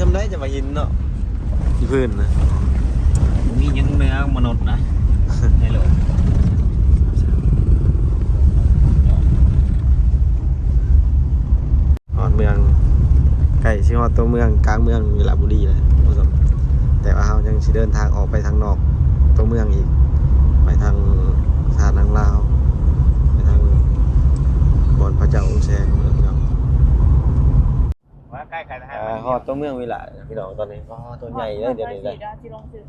ຈຳໄດ້ຈະມາຫີນເນາະ ທີ່ພື້ນນະ ບໍ່ມີຫຍັງເໜືອມະນຸດນະ ໃນໂລກ. ຮອດເມືອງ ໃກ້ຊິຮອດຕົວເມືອງ ກາງເມືອງວິລະບູລີແລ້ວທ່ານຜູ້ຊົມ, ແຕ່ວ່າເຮົາຍັງຊິເດີນທາງອອກໄປທາງນອກຕົວເມືອງອີກ ໄປທາງສະຫະນາງລາວ ໄປທາງບ່ອນພະເຈົ້າອົງແສນເນາະ. ວ່າໃກ້ກັນນະ ອ່າ ຮອດຕົວເມືອງວິລະແລ້ວພີ່ນ້ອງ ຕອນນີ້. ອໍ ຕົວໃຫຍ່ເລີຍດຽວນີ້ນະ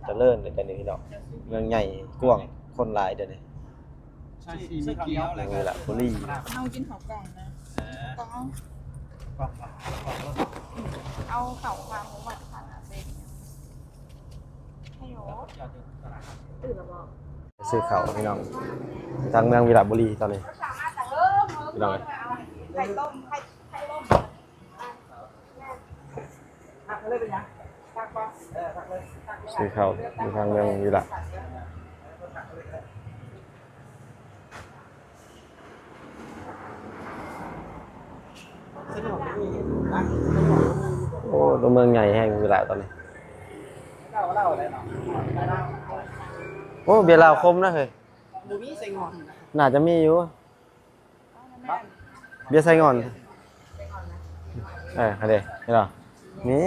ຈະເລີນເລີຍດຽວນີ້ພີ່ນ້ອງ, ເມືອງໃຫຍ່ກວ້າງ ຄົນຫຼາຍດຽວນີ້. ໃສ່ສີມີກຽວ ເມືອງວິລະບູລີ. ເຮົາກິນເຂົ້າກ່ອງນະ ເອີ ກ່ອງ ເອົາເຂົ້າຄາໝູໝາກ ເອົາເຂົ້າຄາໝູໝາກ ເອົາເຂົ້າຄາເຊັນ. ຮາໂຫຼ ຕື່ນແລ້ວບໍ່? ຊື້ເຂົ້າພີ່ນ້ອງ ທາງເມືອງວິລະບູລີຕອນນີ້ ພີ່ນ້ອງເອີຍ. ຊື້ເຂົ້າຢູ່ທາງເມືອງນີ້ລະ. ໂອ້ ຕົວເມືອງໃຫຍ່ແຮງເວລາຕອນນີ້. ໂອ້ ເບຍລາວຄົມນະເຮີ້ຍ. ບໍ່ມີໃສ່ງອນ. ໜ້າຈະມີຢູ່. ເບຍໃສ່ງອນ. ເອີ ຫັ້ນເດ້ ເຫັນບໍ່? ມີ.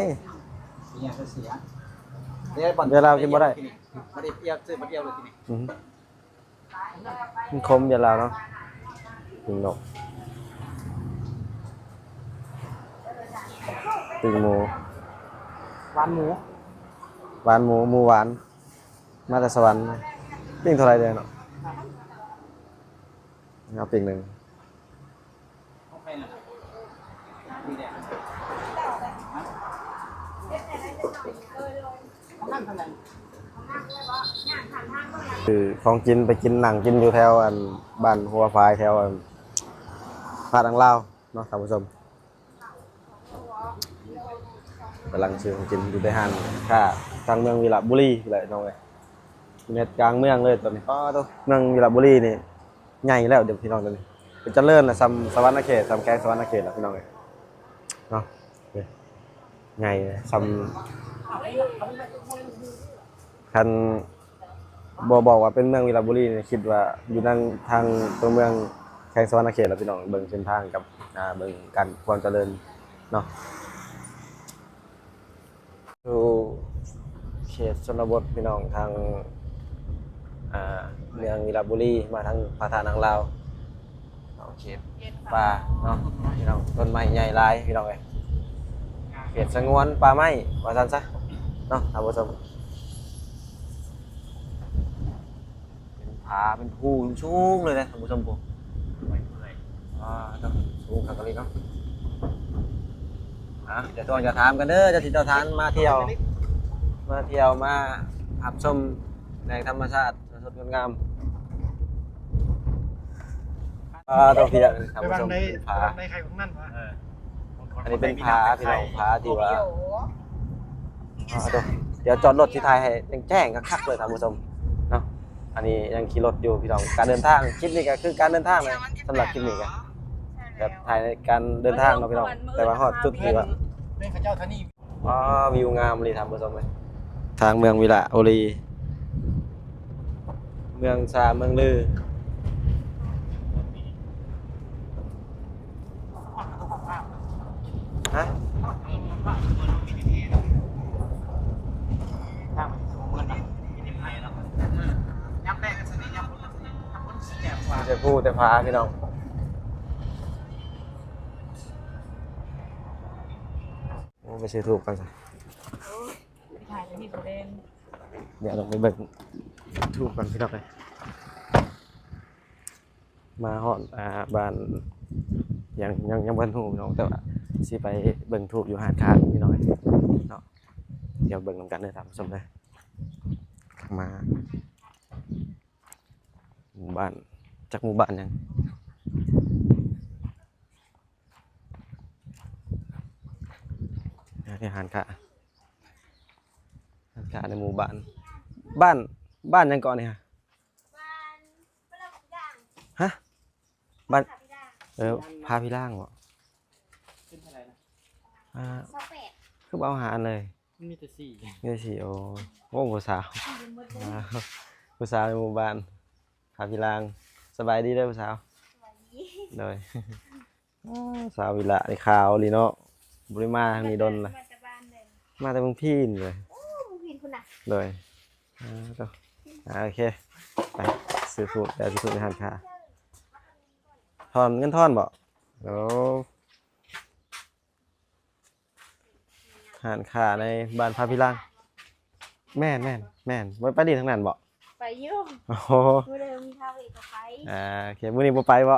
ເບຍລາວກິນບໍ່ໄດ້. ບໍ່ໄດ້ປຽກ ຊື້ບໍ່ດຽວເລີຍທີນີ້. ອື ມັນຄົມເບຍລາວເນາະ. ປີກນົກ ປີກໝູ ຫວານໝູ ຫວານໝູ ໝູຫວານ ມາແຕ່ສະຫວັນ. ປີ້ງເທົ່າໃດເດ້ເນາະ? ເອົາປີ້ງໜຶ່ງ. ຄືຂອງກິນ ໄປກິນ ນັ່ງກິນຢູ່ແຖວອັນ ບ້ານຫົວຝາຍ ແຖວອັນ ພະນາງລາວເນາະທ່ານຜູ້ຊົມ. ກຳລັງຊື້ຂອງກິນຢູ່ໃນຮ້ານຄ້າທາງເມືອງວິລະບູລີແຫຼະນ້ອງເອີຍ. ຢູ່ໃນກາງເມືອງເລີຍຕອນນີ້. ປ້າໂທ້ ເມືອງວິລະບູລີນີ້ໃຫຍ່ແລ້ວເດີພີ່ນ້ອງ. ຕອນນີ້ເປັນຈະເລີນນະ ສ່ຳສະຫວັນນະເຂດ ສ່ຳແຂວງສະຫວັນນະເຂດແລ້ວພີ່ນ້ອງເອີຍເນາະ. ໃຫຍ່ສ່ຳ ຄັນບໍ່ບອກວ່າເປັນເມືອງວິລະບູລີນີ້ ຄິດວ່າຢູ່ທາງ ທາງຕົວເມືອງແຂວງສະຫວັນນະເຂດແລ້ວພີ່ນ້ອງ. ເບິ່ງເສັ້ນທາງກັບ ອ່າ ເບິ່ງການຄວາມຈະເລີນເນາະ. ຢູ່ເຂດຊົນນະບົດພີ່ນ້ອງ ທາງ ອ່າ ເມືອງວິລະບູລີ ມາທາງພະທາດນາງລາວ. ເຂດປ່າເນາະພີ່ນ້ອງ ຕົ້ນໄມ້ໃຫຍ່ຫຼາຍພີ່ນ້ອງເອີຍ. ເຂດສະຫງວນປ່າໄມ້ວ່າຊັ້ນຊະເນາະທ່ານຜູ້ຊົມ. ເປັນຜາເປັນພູສູງເລີຍນະທ່ານຜູ້ຊົມ. ອ່າ ສູງຄັກອີ່ຫຼີເນາະ. ອ່າ ດຽວຕ້ອງຈະຖາມກັນເດີ ຈະຊິເຈົ້າທ່ານມາທ່ຽວ ມາທ່ຽວ ມາຮັບຊົມແຫຼ່ງທຳມະຊາດ ສວຍສົດງົດງາມ. ອ່າ ຕ້ອງເພຍ ທ່ານຜູ້ຊົມ ເປັນຜາ ເອີ ອັນນີ້ເປັນຜາພີ່ນ້ອງ ຜາທີ່ວ່າ ອ່າ ດຽວຈອດລົດຊິຖ່າຍໃຫ້ແຈ້ງໆ ຄັກໆ ເລີຍທ່ານຜູ້ຊົມເນາະ. ອັນນີ້ຍັງຂີ່ລົດຢູ່ພີ່ນ້ອງ. ການເດີນທາງ ຄລິບນີ້ກໍຄືການເດີນທາງນະ ສຳລັບຄລິບນີ້ກໍແບບຖ່າຍໃນການເດີນທາງເນາະພີ່ນ້ອງ. ແຕ່ວ່າຮອດຈຸດທີ່ວ່າ ເປັນເຂົາເຈົ້າທາງນີ້. ວ້າ ວິວງາມອີ່ຫຼີທ່ານຜູ້ຊົມເອີຍ. ທາງເມືອງວິລະບູລີ ເມືອງຊາເມືອງລື. ຮະ? ມີແຕ່ພູແຕ່ຜາພີ່ນ້ອງ. ໂອ້ ໄປຊື້ທູບກ່ອນຊະ. ໂອ້ຍ ໄປຖ່າຍແຕ່ນີ້ບໍ່ແມ່ນ. ດຽວລອງໄປເບິ່ງທູບກ່ອນພີ່ນ້ອງເອີຍ. ມາຮອດ ອ່າ ບ້ານ ຍັງ ຍັງ ຍັງບໍ່ທັນຮູ້ພີ່ນ້ອງ ແຕ່ວ່າຊິໄປເບິ່ງທູບຢູ່ຮ້ານຄ້າພີ່ນ້ອງເອີຍເນາະ. ດຽວເບິ່ງນຳກັນເດີທ່ານຜູ້ຊົມເດີ. ມາ ໝູ່ບ້ານ ຈັກໝູ່ບ້ານຫຍັງ ຮ້ານຄ້າ ຮ້ານຄ້າໃນໝູ່ບ້ານ. ບ້ານ ບ້ານຫຍັງເກາະນີ້ຮະ? ບ້ານ ຮະ? ບ້ານ ເອີ ພາພິລາງບໍ? ຂຶ້ນເທົ່າໃດນະ? ອ່າ ຊາວແປດ. ຄືບໍ່ເອົາຫານເລີຍ? ມັນມີແຕ່ສີ່ ມີແຕ່ສີ່. ໂອ້ ໂອ້ ຜູ້ສາວ ຜູ້ສາວໃນໝູ່ບ້ານ ພາພິລາງ. ສະບາຍດີເດີຜູ້ສາວ. ສະບາຍດີ ໂດຍ. ອ້າ ສາວວິລະນີ້ຂາວອີ່ຫຼີເນາະ ບໍ່ໄດ້ມາທາງນີ້ດົນລະ. ມາແຕ່ບ້ານເດີ ມາແຕ່ເມືອງພີນເລີຍ. ໂອ້ ເມືອງພີນພຸ້ນນະ. ໂດຍ. ອາ ໂຕ ອາ ໂອເຄ ໄປຊື້ພູດ ໄປເອົາທີ່ພູດໃນຮ້ານຄ້າ. ທອນ ເງິນທອນບໍ? ໂອ້ ຮ້ານຄ້າໃນບ້ານພາພິລາງ. ແມ່ນໆໆ. ບໍ່ໄດ້ໄປຫຼິ້ນທາງນັ້ນບໍ? ໄປຢູ່. ໂອ້ໂຫ ມື້ເດີມທາວເອກກໍໄປ. ອາ ໂອເຄ ມື້ນີ້ບໍ່ໄປບໍ?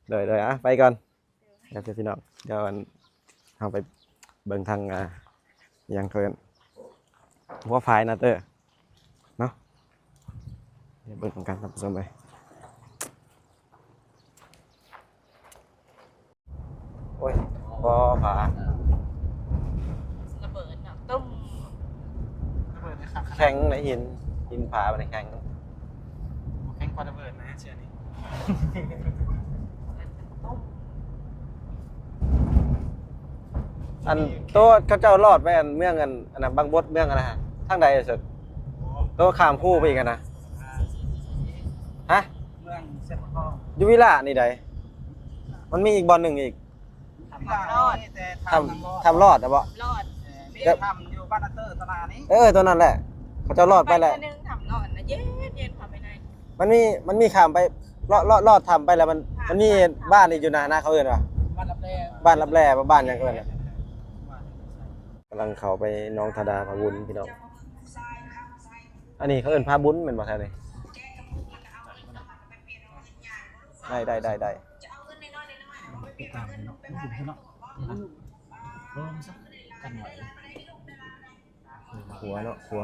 ໂດຍໆ ອາ ໄປກ່ອນ. ໂດຍ ໂອເຄພີ່ນ້ອງ ດຽວອັນ ເຮົາໄປເບິ່ງທາງ ອາ ຫຍັງເຂົາເອີ້ນ ຫົວຝາຍນາເຕີເນາະ ດຽວເບິ່ງນຳກັນທ່ານຜູ້ຊົມເອີຍ. ໂອ້ຍ ບໍ່ ຝາ ລະເບີດເນາະ ຕຸ້ມ ລະເບີດເລີຍຄັກ ແຂງໃນຫີນ ຫີນຜາມັນແຂງ. ບໍ່ແຂງກວ່າລະເບີດນະ ເຊື່ອນີ້. ອັນໂຕເຂົາເຈົ້າລອດໄປອັນເມືອງອັນ ອັນນັ້ນ ບັງບົດ ເມືອງອັນນັ້ນ ທາງໃດເສີດ? ໂຕຂ້າມພູໄປອີກຫັ້ນນະ. ຮະ? ເມືອງເຊປະກອງ ຢູ່ວິລະນີ້ໃດ໋ ມັນມີອີກບ່ອນໜຶ່ງອີກ. ຖ້ຳລອດ ຖ້ຳ ຖ້ຳລອດນະບໍ? ລອດ ເອີ ມີຖ້ຳຢູ່ບ້ານນາເຕີຕະຫຼາດນີ້. ເອີ ຕົວນັ້ນແຫຼະ ເຂົາເຈົ້າລອດໄປແລ້ວ. ໄປເທື່ອໜຶ່ງຖ້ຳລອດນະ ເຢັນໆ ເຂົ້າໄປໃນ ມັນມີ ມັນມີຂ້າມໄປ ລອດ ລອດ ລອດຖ້ຳໄປແລ້ວ ມັນ ມັນມີບ້ານອີກຢູ່ນະ ນະ ເຂົາເອີ້ນວ່າ ບ້ານລັບແລ ບ້ານລັບແລ ບ້ານຫຍັງເຂົາເອີ້ນນະ. ກຳລັງເຂົ້າໄປໜອງທາດາຜາວຸນພີ່ນ້ອງ. ອັນນີ້ເຂົາເອີ້ນຜາບຸນແມ່ນບໍ່ແຖວນີ້? ໄດ້ ໄດ້ ໄດ້ ໄດ້. ຂົວເນາະ ຂົວ.